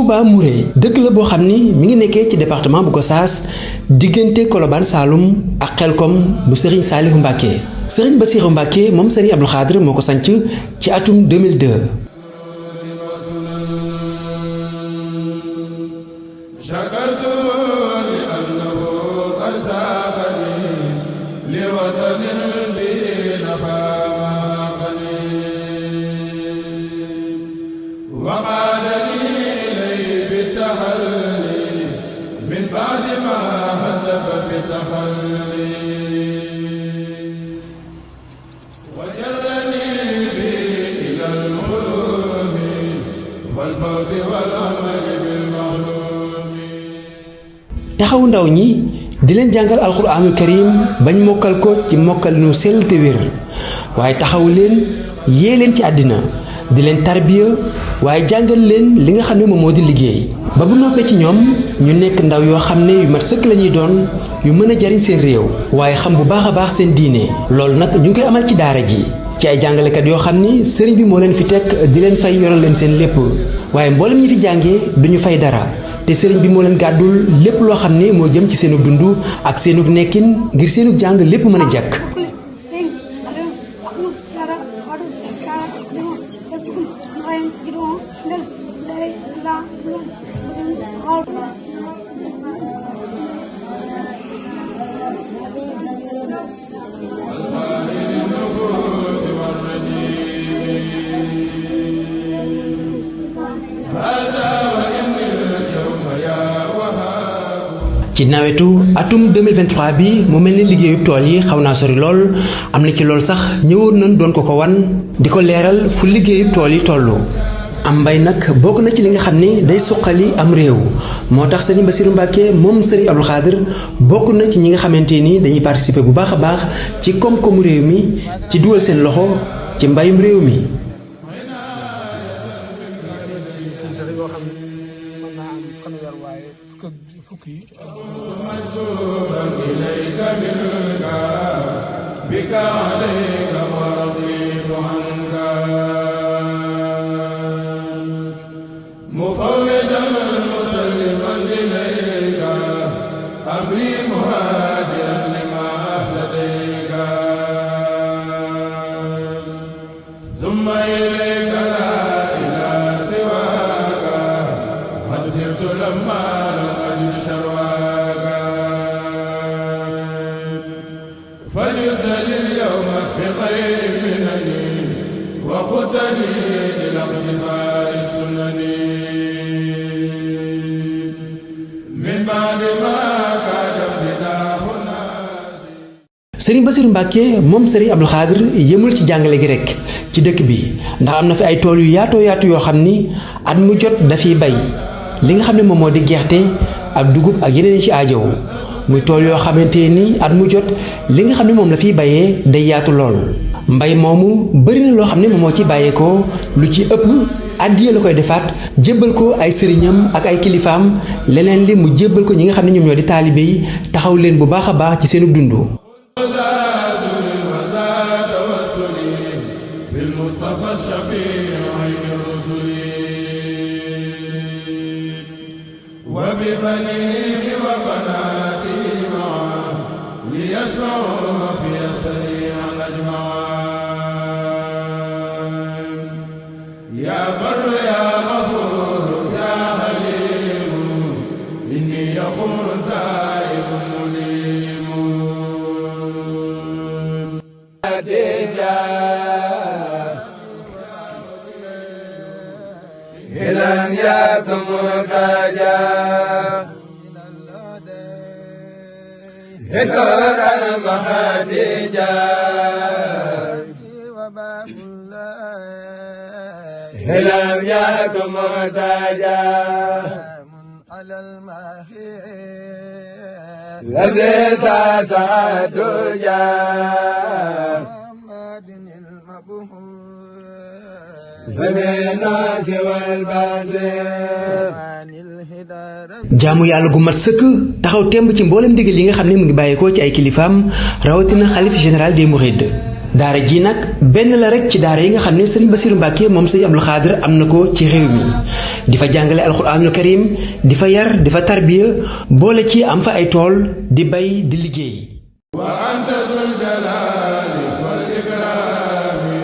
Touba Mouré dëkk la boo xam ni mi ngi nekkee ci département bu Gossas diggante Colobane Saloum ak Xelkom bu Serigne Saliou Mbacké. Serigne Bassirou Mbacké moom Serigne Abdou Khadre moo ko sanc ci atum 2002. taxawu ndaw ñi di leen jàngal alxuraanul karim bañ mokkal ko ci mokkal nu sell te wér waaye taxawu leen yee leen ci àddina di leen tarbiya waaye jàngal leen li nga xam ne moom moo di liggéey ba bu noppee ci ñoom ñu nekk ndaw yoo xam ne yu mat sëkk la ñuy doon yu mën a jariñ seen réew waaye xam bu baax a baax seen diine. loolu nag ñu ngi koy amal ci daara ji ci ay jàngalekat yoo xam ni sëriñ bi moo leen fi teg di leen fay yoral leen seen lépp waaye mboolem ñi fi jàngee duñu fay dara te sëriñ bi moo leen gàddul lépp loo xam ne moo jëm ci seenu dund ak seenu nekkin ngir seenu jàng lépp mën a jàkk. ci nawetu atum 2023 bi mu mel ni liggéeyu tool yi xaw naa sori lool am na ci lool sax ñëwoon nañ doon ko wan di ko leeral fu liggéeyu tool yi toll. am mbay nag bokk na ci li nga xam ne day suqali am réew moo tax Serigne Bassirou Mbacké moom Serigne Abdou Khadre bokk na ci ñi nga xamante ni dañuy participer bu baax a baax ci koom-koomu réew mi ci dugal seen loxo ci mbayum réew mi. Serigne Bassirou Mbacké moom Serigne Abdou Khadre yemul ci jàngale gi rekk ci dëkk bi ndax am na fi ay tool yu yaatoo yaatu yoo xam ni at mu jot dafiy bay li nga xam ne moom moo di gerte ak dugub ak yeneen yi ci aajow muy tool yoo xamante ni at mu jot li nga xam ne moom la fiy bayee day yaatu lool. mbay moomu bari na loo xam ne moom moo ci bàyyeekoo lu ci ëpp addiya la koy defaat jébbal ko ay sëriñam ak ay kilifaam leneen li mu jébbal ko ñi nga xam ne ñoom ñoo di taalibe yi taxaw leen bu baax a baax ci seenu dund. jaamu yàlla gu mat sëkk taxaw temb ci mboolem ndigal yi nga xam ne mu ngi bàyyeekoo ci ay kilifaam rawatina xalif général des mourides daara ji nag benn la rek ci daara yi nga xam ne sëriñ Bassirou Mbacke moom sëriñ Abdou Khadre am na ko ci réew mi di fa jàngale alxuraanul karim di fa yar di fa tarbiya boole ci am fa ay tool di bay di liggéey. wa anta zul jalali wal ikrami